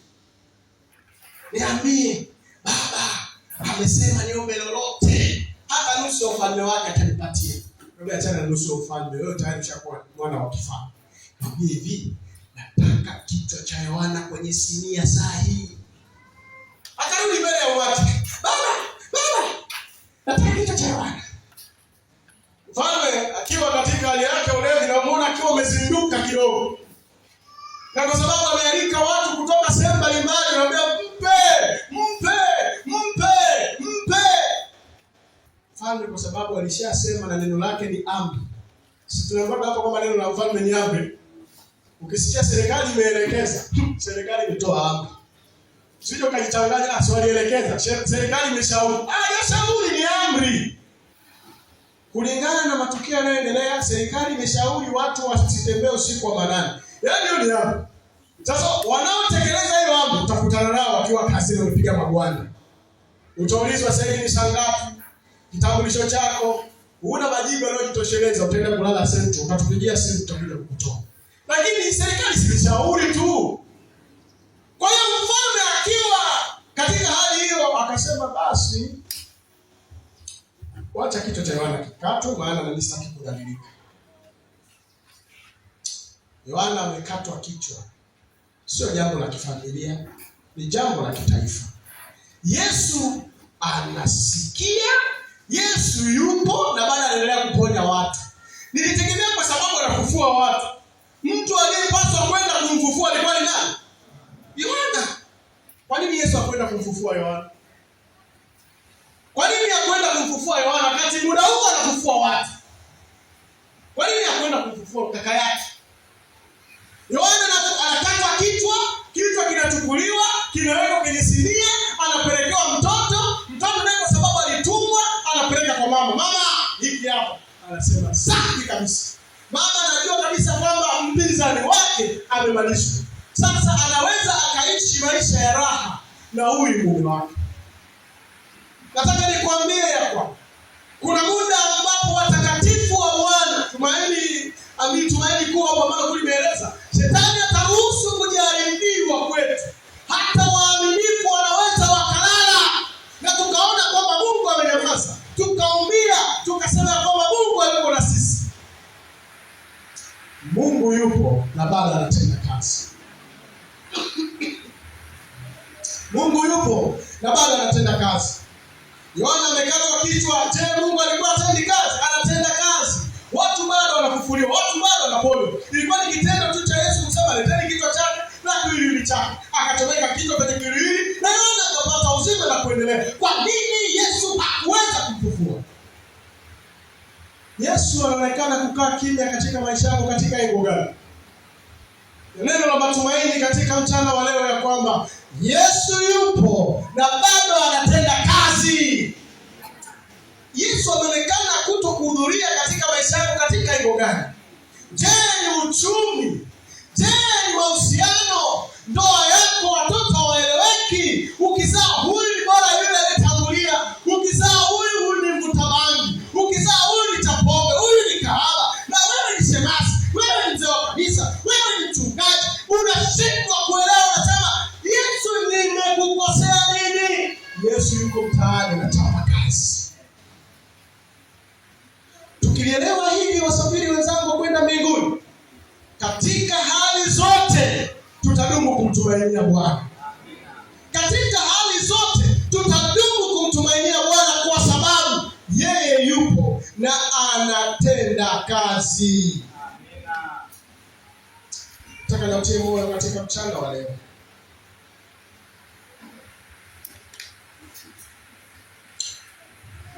Niambie, baba amesema niombe lolote, hata nusu ya ufalme wake atanipatia. Wewe achana nusu ya ufalme, wewe tayari ushakuwa mwana wa kifalme. Mwambie hivi, nataka kichwa cha Yohana kwenye sinia saa hii. Akarudi mbele ya umati. Baba, baba, nataka kichwa cha Yohana. Mfalme akiwa katika hali yake ulevi, namuona akiwa amezinduka kidogo. Na kwa sababu amealika watu kutoka sehemu mbalimbali, anamwambia mpe, mpe, mpe, mpe. Mfalme kwa sababu alishasema na neno lake ni amri. Sisi tunaambiwa hapo kwamba neno la mfalme ni amri. Ukisikia serikali imeelekeza, serikali imetoa amri. Usije ukajichanganya, si walielekeza, serikali imeshauri. Hiyo shauri ni amri. Kulingana na matukio yanayoendelea, serikali imeshauri watu wasitembee usiku wa manane. Yaani hiyo ni amri. Sasa wanaotekeleza hiyo amri utakutana nao wakiwa kazini wamepiga magwanda. Utaulizwa sasa hivi ni saa ngapi? Kitambulisho chako, huna majibu yanayojitosheleza, utaenda kulala sentro, utatupigia simu tutakuja kukutoa. Lakini serikali silishauri tu. Kwa hiyo mfalme akiwa katika hali hiyo akasema basi wacha kichwa cha Yohana kikatwe, maana mimi sitaki kudhalilika. Yohana amekatwa kichwa. Sio jambo la kifamilia, ni jambo la kitaifa. Yesu anasikia, Yesu yupo na bado anaendelea kuponya watu. Nilitegemea kwa sababu anafufua watu. Mtu aliyepaswa kwenda kumfufua alikuwa ni nani? Yohana. Kwa nini Yesu hakwenda kumfufua Yohana? Kwa nini hakwenda kumfufua Yohana wakati muda huo anafufua watu? Kwa nini hakwenda kumfufua kaka yake? Yohana anakatwa kichwa, kichwa kinachukuliwa, kinawekwa kabisa. Mama anajua kabisa kwamba mpinzani wake amemalizwa. Sasa anaweza akaishi maisha ya raha na huyu mume wake. Nataka nikwambie ya kwamba kuna muda ambapo watakatifu wa Bwana, tumaini amini, tumaini kuwa hapo ambalo kulimeeleza, shetani ataruhusu kujaribiwa kwetu. Hata waaminifu wanaweza wakalala na tukaona kwamba Mungu amenyamaza, tukaumia, tukasema kwamba Mungu hayuko na sisi. Mungu yupo na bado anatenda kazi. Mungu yupo na bado anatenda kazi. Yohana amekatwa kichwa. Je, Mungu alikuwa atendi kazi? Anatenda kazi. Watu bado wanafufuliwa, watu bado wanaponywa. Ilikuwa ni kitendo tu cha Yesu kusema leteni kichwa chake na kiwiliwili chake, akachomeka kichwa kwenye kiwiliwili na Yohana akapata uzima na kuendelea. Kwa nini Yesu hakuweza kumfufua? Yesu anaonekana kukaa kimya katika maisha yako katika engo gani? Neno la matumaini katika mchana wa leo ya kwamba Yesu yupo na bado anatenda kazi. Yesu ameonekana kuto kuhudhuria katika maisha yako katika engo gani? Je, ni uchumi? Je, ni mahusiano? Ndoa yako, watoto hawaeleweki? Ukizaa huyu ni bora yule aliyetangulia, ukizaa huyu, huyu ni mvuta bangi, ukizaa huyu ni chapombe, huyu ni kahaba, na wewe ni shemasi, wewe ni mzee wa kanisa, wewe ni mchungaji, unashindwa kuelewa, unasema Yesu, nimekukosea nini? Yesu yuko mtaani anachapa kazi. Tukilielewa hili, wasafiri wenzangu kwenda mbinguni, katika hali zote tutadumu kumtumainia Bwana. Katika hali zote tutadumu kumtumainia Bwana kwa sababu yeye yupo na anatenda kazi. Nataka niwatie moyo katika mchana wa leo.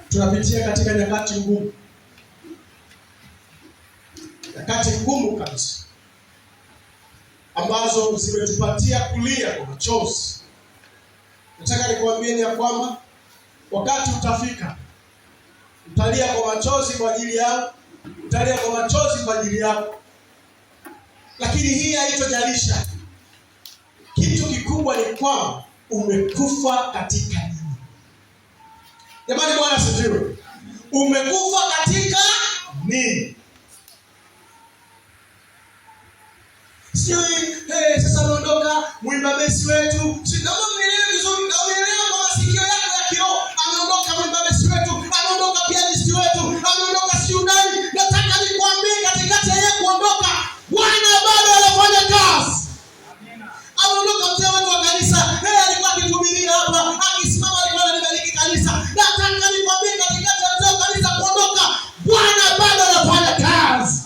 Tunapitia katika nyakati ngumu, nyakati ngumu kabisa ambazo zimetupatia kulia kwa machozi. Nataka nikuambieni ya kwamba wakati utafika, utalia kwa machozi kwa ajili yao, utalia kwa machozi kwa ajili yako, lakini hii haitojalisha. Kitu kikubwa ni kwamba umekufa katika nini? Jamani, Bwana asifiwe. Umekufa katika nini? Sijui hey, sasa ameondoka mwimba besi wetu. Si naomba mnielewe vizuri, na unielewe kwa masikio yako ya kiroho. Ameondoka mwimba besi wetu, ameondoka pianisti wetu, ameondoka sijui nani. Nataka nikwambie katikati ya yeye kuondoka, Bwana bado anafanya kazi. Ameondoka mzee wetu wa kanisa, yeye alikuwa akituhubiria hapa, akisimama alikuwa analibariki kanisa. Nataka nikwambie katikati ya mzee wa kanisa kuondoka, Bwana bado anafanya kazi.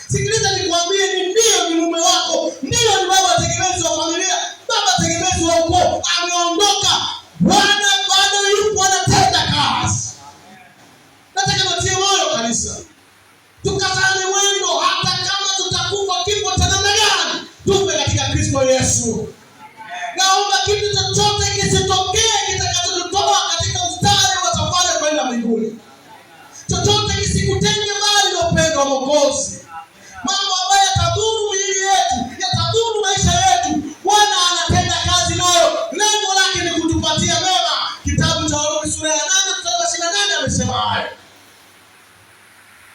Sikiliza nikwambie, ni ndio ni mume wako, ndio ni baba tegemezi wa familia, baba tegemezi wa ukoo, ameondoka, Bwana bado yupo anatenda kazi. Nataka niwatie moyo kanisa, tukazane mwendo, hata kama tutakufa kifo cha namna gani, tufe katika Kristo Yesu. Naomba kitu chochote kisitokee kitakachotutoa katika mstari wa safari kwenda mbinguni. Chochote kisikutenge mbali na upendo wa Mwokozi. Mambo ambayo yatadhuru miili yetu, yatadhuru maisha yetu, Bwana anatenda kazi nayo. Lengo lake ni kutupatia mema. Kitabu cha Warumi sura ya 8 mstari wa 28 amesema hayo.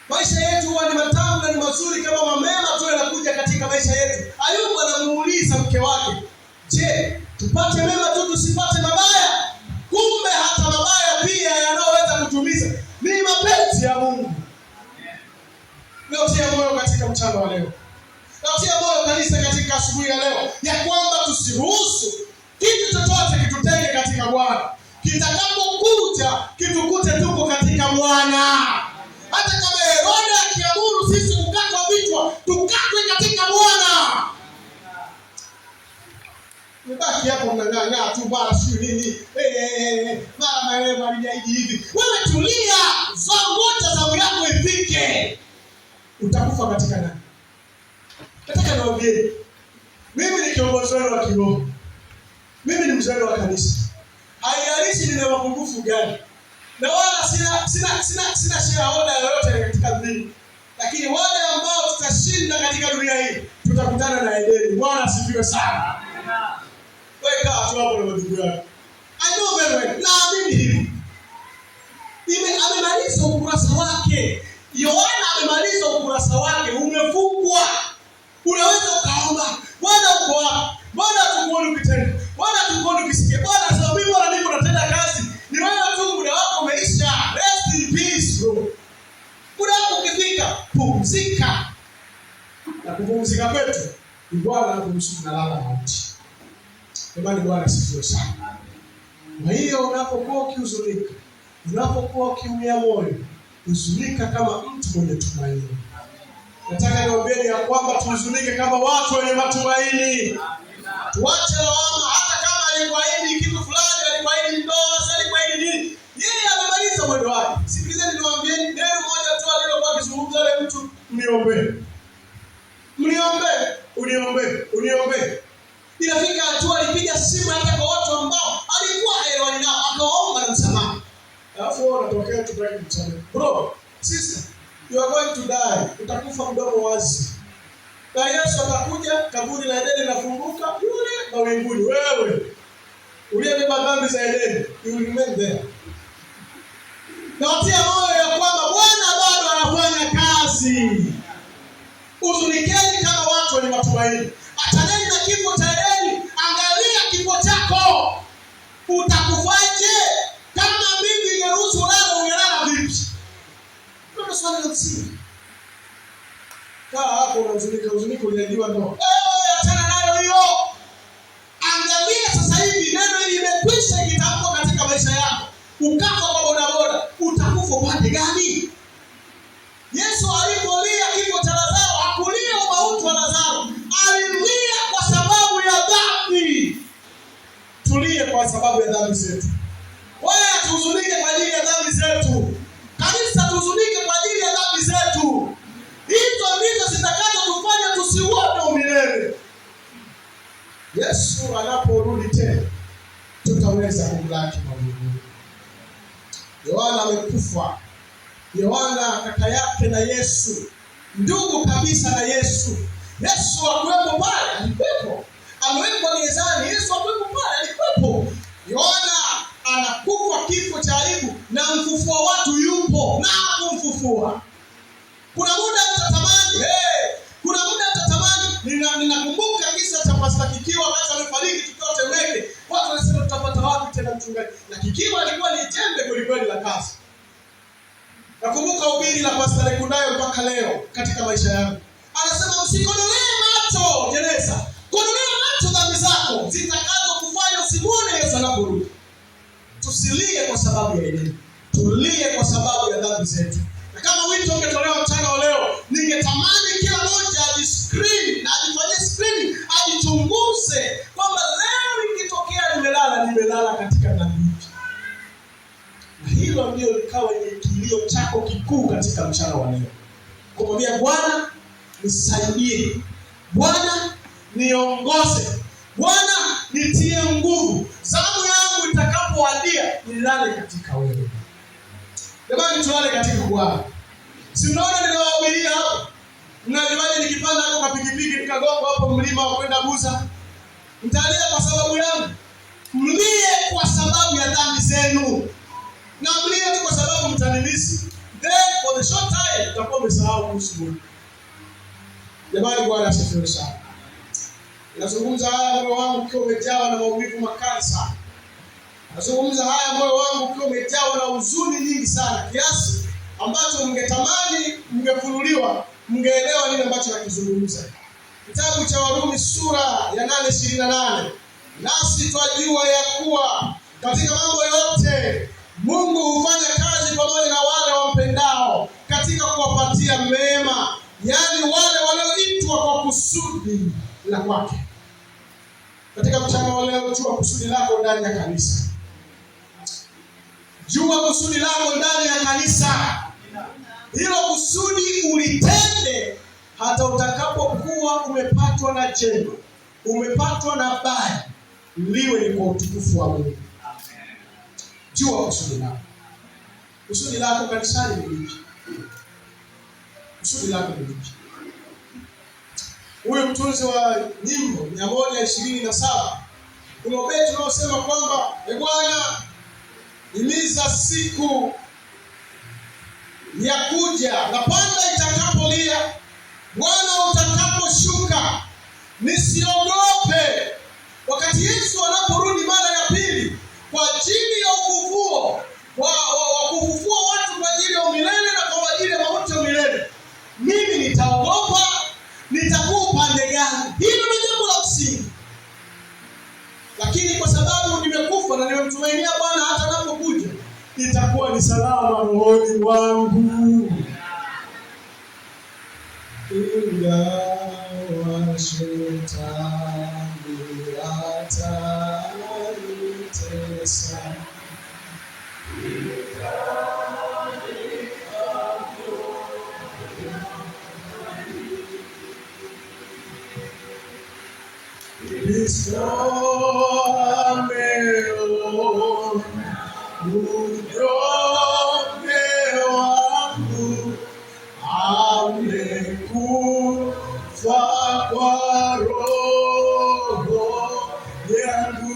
Maisha yetu huwa ni matamu na ni mazuri kama mamema tu yanakuja katika maisha yetu. Ayubu anamuuliza mke wake, je, tupate mema tu tusipate mabaya? Kumbe hata mabaya pia yanayoweza kutumiza ni mapenzi ya Mungu. Natia moyo katika mchana wa leo, natia moyo kanisa katika asubuhi ya leo ya kwamba tusiruhusu kitu chochote kitutenge katika Bwana. Kitakapokuja kitukute tuko katika Bwana. Hata kama Herode akiamuru sisi kukatwa vichwa, tukatwe katika Bwana. Mbaki hapo mnang'ang'aa tu bwana sijui nini. Mara maelezo alijaidi hivi. Wewe tulia, ngoja zamu yako ifike. Utakufa katika nani? Nataka niwaambie, mimi ni kiongozi wenu wa kiroho. Mimi ni mzee wa kanisa. Haijalishi nina mapungufu gani. Na wala sina shareholder yoyote katika mimi. Lakini wale ambao tutashinda katika dunia hii tutakutana na Edeni. Bwana asifiwe sana. Wewe kaa tu hapo na majibu yako. I know very well. Naamini hivi. Amemaliza ukurasa wake. Yohana amemaliza ukurasa wake, umefungwa. Unaweza ukaomba, Bwana uko wapi? Bwana tukuone ukitenda. Bwana tukuone ukisikia. Bwana sasa mimi Bwana niko natenda kazi. Ni wewe tu, muda wako umeisha. Rest in peace, bro. Muda wako ukifika, pumzika. Na kupumzika kwetu ni Bwana anaporuhusu tunalala mauti. Jamani, Bwana asifiwe sana. Kwa hiyo unapokuwa ukihuzunika, unapokuwa ukiumia moyo, huzunika kama mtu mwenye tumaini. Nataka niwaambieni ya kwamba tuhuzunike kama watu wenye matumaini. Tuache lawama, hata kama alikuahidi kitu fulani, alikuahidi ndoa, sasa alikuahidi nini, yeye amemaliza mwendo wake. Sikilizeni niwaambieni neno moja tu alilokuwa akizungumza yule mtu, mniombee, mniombee, uniombee, uniombee. Inafika hatua alipiga simu hata kwa watu ambao alikuwa haelewani nao, akawaomba na msamaha. Alafu wewe unatokea tu hutaki kumsamehe. Bro, sister, you are going to die. Utakufa mdomo wazi. Na Yesu atakuja, kaburi la Edeni linafunguka, yule mawinguni. Wewe uliyebeba dhambi za Edeni, you will remain there. Nawatia moyo ya kwamba Bwana bado anafanya kazi. Huzunikeni kama watu wenye matumaini. Achaneni na kifo cha Edeni. Angalia kifo chako, utakufaje? Kama mbingu ingeruhusu ulale, ungelala vipi? Ndio swali la msingi. Kaa hapo unahuzunika, huzunika, uliahidiwa ndoa. Eh, achana nayo hiyo. Angalia sasa hivi neno hili limekwisha ikitamkwa katika maisha yako. Ukafa kwa bodaboda, utakufa upande gani? Yesu alipolia kifo cha Lazaro, hakulia umauti wa Lazaro, alilia kwa sababu ya dhambi. Tulie kwa sababu ya dhambi zetu. Wewe tuhuzunike kwa ajili ya dhambi zetu. Kanisa tuhuzunike kwa ajili ya dhambi zetu. Hizo ndizo zitakazotufanya tusiuone umilele. Yesu anaporudi tena, tutaweza kumlaki mawinguni. Yohana amekufa. Yohana kaka yake na Yesu, ndugu kabisa na Yesu. Yesu akuwepo pale, alikuwepo. Amewekwa gerezani, Yesu akuwepo pale, alikuwepo. Yohana anakufa kifo cha aibu na mfufua watu yupo na hakumfufua. Kuna muda mtatamani, hey, kuna muda mtatamani. Ninakumbuka kisa cha Pastor Kikiwa wakati amefariki tukiwa Temeke. Watu wanasema tutapata wapi tena mchungaji? Na Kikiwa alikuwa ni jembe kweli kweli la kazi. Nakumbuka ubiri la Pastor Lekundayo mpaka leo katika maisha yangu. Anasema msikodolee macho gereza. Kodolea macho dhambi zako zitakazo kufanya usimuone Yesu anaporudi. Tusilie kwa sababu ya elimu. Tulie kwa sababu ya dhambi zetu. Na kama wito ungetolewa mchana wa leo, ningetamani kila mmoja ajiscreen na ajifanyie screen, ajichunguze kwamba leo ikitokea nimelala, nimelala katika dhambi ipi. Na hilo ndio likawa ni kilio chako kikuu katika mchana wa leo. Kumwambia Bwana nisaidie, Bwana niongoze, Bwana nitie nguvu, zamu yangu itakapowadia nilale katika wewe. Jamani, tulale katika Bwana. Si mnaona ninawahubiria hapo? Mnajuaje nikipanda hapo kwa pikipiki nikagonga hapo mlima wa kwenda Buza? Mtalia kwa sababu yangu? Mlie kwa sababu ya dhambi zenu. Na mlie tu kwa sababu mtanimisi. Then for the short time mtakuwa mmesahau kuhusu Mungu. Jamani, Bwana asifiwe sana. Nazungumza haya moyo wangu ukiwa umejawa na maumivu makali sana. Nazungumza haya moyo wangu ukiwa umejawa na huzuni nyingi sana, kiasi ambacho mngetamani mngefunuliwa, mngeelewa nini ambacho nakizungumza. Kitabu cha Warumi sura ya 8:28, nasi twajua ya kuwa katika mambo yote Mungu hufanya kazi pamoja na wale wampendao katika kuwapatia mema, yaani wale walioitwa kwa kusudi la kwake. Katika mchana wa leo, jua kusudi lako ndani ya kanisa. Jua kusudi lako ndani ya kanisa. Hilo kusudi ulitende hata utakapokuwa umepatwa na jema, umepatwa na baya, liwe ni kwa utukufu wa Mungu. Jua kusudi lako. Kusudi lako kanisani ni lipi? Kusudi lake ni lipi? Huyu mtunzi wa nyimbo 127 kuna ubeti unaosema kwamba e Bwana, himiza siku ya kuja na panda itakapolia, Bwana utakaposhuka, nisiogope. Wakati Yesu anaporudi mara ya pili kwa ajili ya ufufuo wa kufufua watu kwa ajili ya umilele na kwa ajili ya mauti ya milele, mimi nitaogopa? Nitakuwa upande gani? Hilo ni jambo la msingi. Lakini kwa sababu nimekufa na nimemtumainia Bwana, hata anapokuja itakuwa ni salama rohoni mwangu. Ingawa shetani atanitesa, Kristo ameona unyonge wangu, amekufa kwa roho yangu.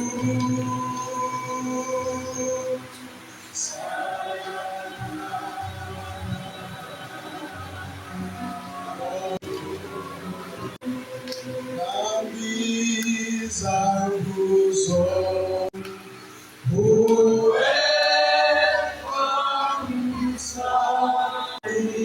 Dhambi zangu zote huwekwa msalabani.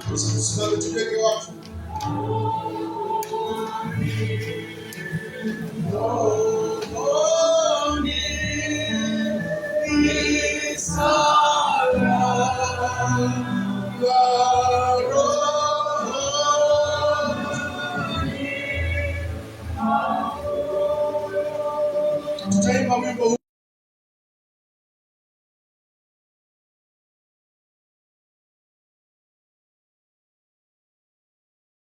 Tusimame tujiweke wakfu. Rohoni ni salama.